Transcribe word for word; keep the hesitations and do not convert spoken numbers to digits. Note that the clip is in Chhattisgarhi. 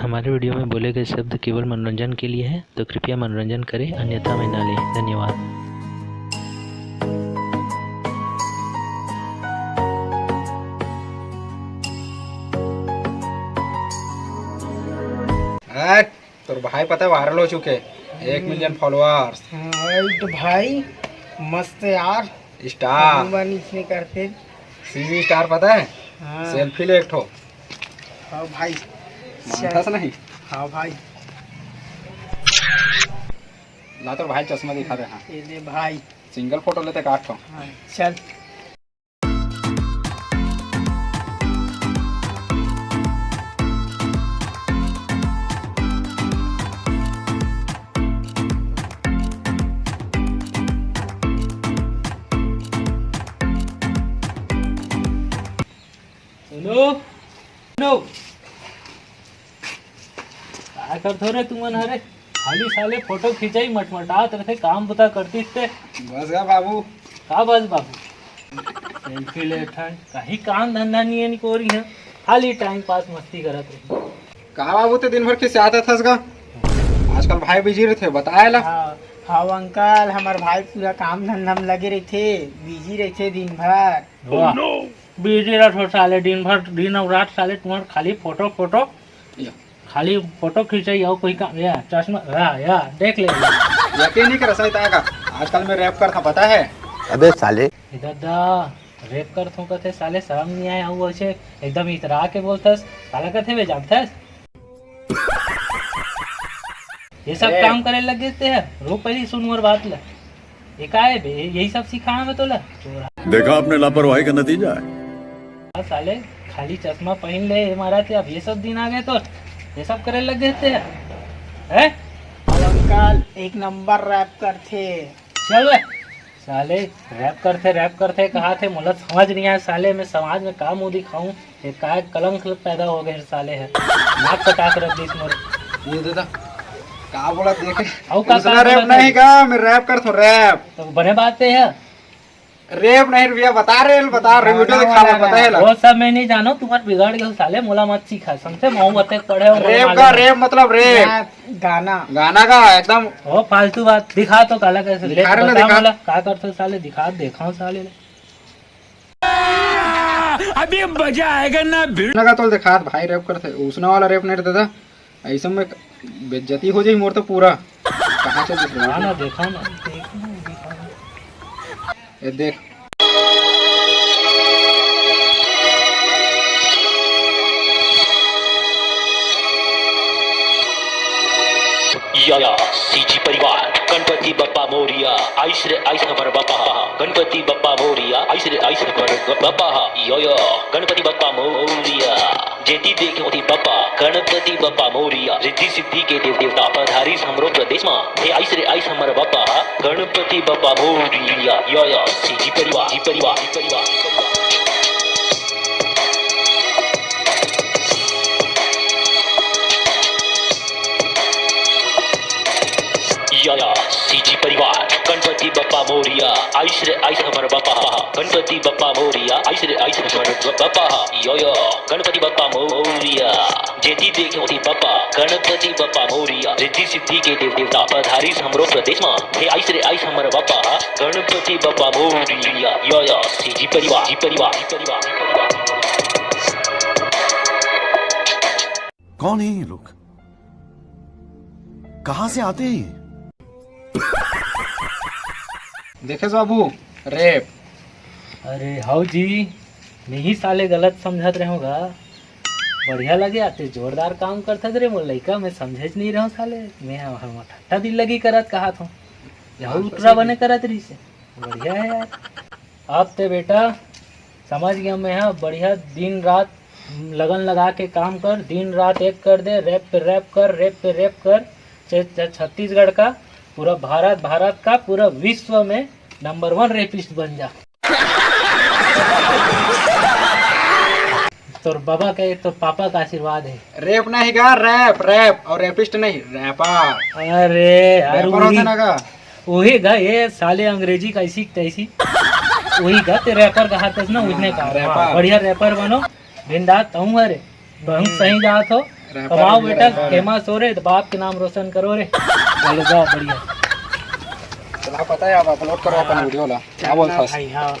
हमारे वीडियो में बोले गए शब्द केवल मनोरंजन के लिए है, तो कृपया मनोरंजन करें, अन्यथा में ना लें। धन्यवाद। हट, तोर भाई पता है वायरल हो चुके, एक मिलियन फॉलोअर्स। हाँ, तो भाई मस्त यार, स्टार। हम बन इसने करते। सीजी स्टार पता है? हाँ। सेल्फी ले एक ठो। हाँ भाई। मानता से नहीं? हाँ भाई। ला तो भाई चश्मा दिखा दे। हाँ, ये ले भाई। सिंगल फोटो लेते काट ठो। हाँ, चल। सुनो, सुनो। का करथो रे तुमन हरे? खाली साले फोटो खिंचाई मटमटात रथे, काम बुता करतीस ते। बस गा बाबू। का बस बाबू? सेल्फी लेथन, कहीं काम धंधा नहीं है निकोरी है, खाली टाइम पास मस्ती करत रही। का बाबू ते दिन भर खिसियात हस गा? आजकल भाई बिजी रथे, बताए ला। हाँ, हाँ अंकल, हमार भाई पूरा काम धंधा में लगे रहिथे, बिजी रहिथे दिन भर। वाह। बिजी रहिथे साले दिन भर, दिन अउ रात साले तुम्हार खाली फोटो, फोटो। या। खाली फोटो खींचे, अउ कोई काम, या, चश्मा, या, या, देख ले। यकीन नहीं कर सही का, आजकल मैं रैप करता, पता है? अबे साले। ए दादा, रैप करथों कथे साले, शर्म नहीं आए, अउ ऐसे एकदम इतरा के बोलथस, साला कथे बे जानथस? ये सब ए। काम करे लग गए ते है, रुक पहली सुन मोर बात ला। ये का है बे? यही सब सिखाना है तोला? चोरा। देखा आपने लापरवाही का नतीजा है। हाँ साले, खाली चश्मा पहन ले, ये मारा थे, अब ये सब दिन आ गए तो ये सब करे लग गए थे, हैं? अंकल, एक नंबर रैप करथे। चल बे, साले, रैप करथे, रैप करथे, कहा थे, मोला समझ नहीं आया, साले, मैं समाज में का मुंह दिखाऊं? ये काय कलंक पैदा हो गए साले है। नाक कटा के रख दीस मोर। ये दादा, का बोला देखे? अउ का, उसना का रैप बोला नहीं था? का, मैं रैप करथों, रैप। तो बने बात पे है। रैप नहीं रुपया बता रहे, बता रहे, वीडियो गाना दिखा वाला पता है ना? वो सब मैं नहीं जानो, तुम्हार बिगाड़ गए साले, मोला मत सिखा, समझे? मऊ अतेक पढ़े हो, मोला रैप मालूम का, है। रैप मतलब रैप। रैप, गाना। गाना का एकदम। ओ फालतू बात, दिखा तो काला कैसे, ले दिखा रहे ना, बता दिखा। मोला, का करथो साले, दिखा, देखाओ साले। अभी मजा आएगा ना भिड़। लगा तो देखात भाई रैप करथे, उसना वाला रैप नहीं दादा, ऐसे में बेइज्जती हो जाई मोर तो पूरा। कहाँ चल दिस रहा? ना, देखा ना। ये देख। या, या, सीजी परिवार, गणपति बप्पा मोरिया, आइस रे आइस हमर बप्पा, गणपति बप्पा मोरिया, आइस रे आइस हमर बप्पा, या, या, गणपति बप्पा मोरिया, जेती देखे ओती बप्पा, गणपति बप्पा मोरिया, रिद्धि सिद्धि के देव देवता, पधारिस हमरो प्रदेश मा, हे आइस रे आइस हमर बप्पा, गणपति बप्पा मोरिया, या, या, सीजी परिवार, जी परिवार, जी परिवार, जी परिवार। या, या, सीजी परिवार, गणपति बप्पा मोरिया, आइस रे आइस हमर बप्पा, गणपति बप्पा मोरिया, आइस रे आइस हमर बप्पा, या, या, गणपति बप्पा मोरिया, जेती देखे ओती बप्पा, गणपति बप्पा मोरिया, रिद्धि सिद्धि के देव देवता, पधारिस हमरो प्रदेश मा, हे आइस रे आइस हमर बप्पा, गणपति बप्पा मोरिया, या, या, सीजी परिवार, जी परिवार, जी परिवार, जी परिवार। कौन है ये लोग? कहाँ से आते हैं ये? देखेस बाबू, रैप। अरे हव जी, नहीं साले गलत समझत रहे होगा। बढ़िया लगे आते, जोरदार काम करथस रे मोर लइका, मैं समझेच नहीं रहूं साले, मैं ह-, हम ठट्टा दिल लगी करत कहा था। यहू हाँ, तो उतरा सही बने है। करत रही से। बढ़िया है यार। अब ते बेटा समझ गया मैं, हाँ, बढ़िया दिन रात लगन लगा के काम कर, दिन रात एक कर दे, रैप पे रैप कर, रैप पे रैप कर, चाहे, चाहे छत्तीसगढ़ का, पूरा भारत, भारत का, पूरा विश्व में नंबर वन रैपिस्ट बन जा। तोर बाबा के, तोर पापा का आशीर्वाद है। रैप नहीं गा, रैप, रैप, और रैपिस्ट नहीं, रैपर। अरे यार, रैपर होता वही, ना गा? वही गा, ये साले अंग्रेजी कैसी तैसी। वही गा, ते रैपर कहा था ना, हाँ, उसने कहा, रैपर। हाँ, बढ़िया रैपर बनो, बिंदास तहूँ हरे, तहूँ हम्म। सही जात हो, कमाओ बेटा, फेमस हो रे, तो बाप के नाम रोशन करो रे। चलो जाओ, बढ़िया। चला, पता है, अब अपलोड करो अपन वीडियो ला। क्या बोलता है? भाई, हाँ।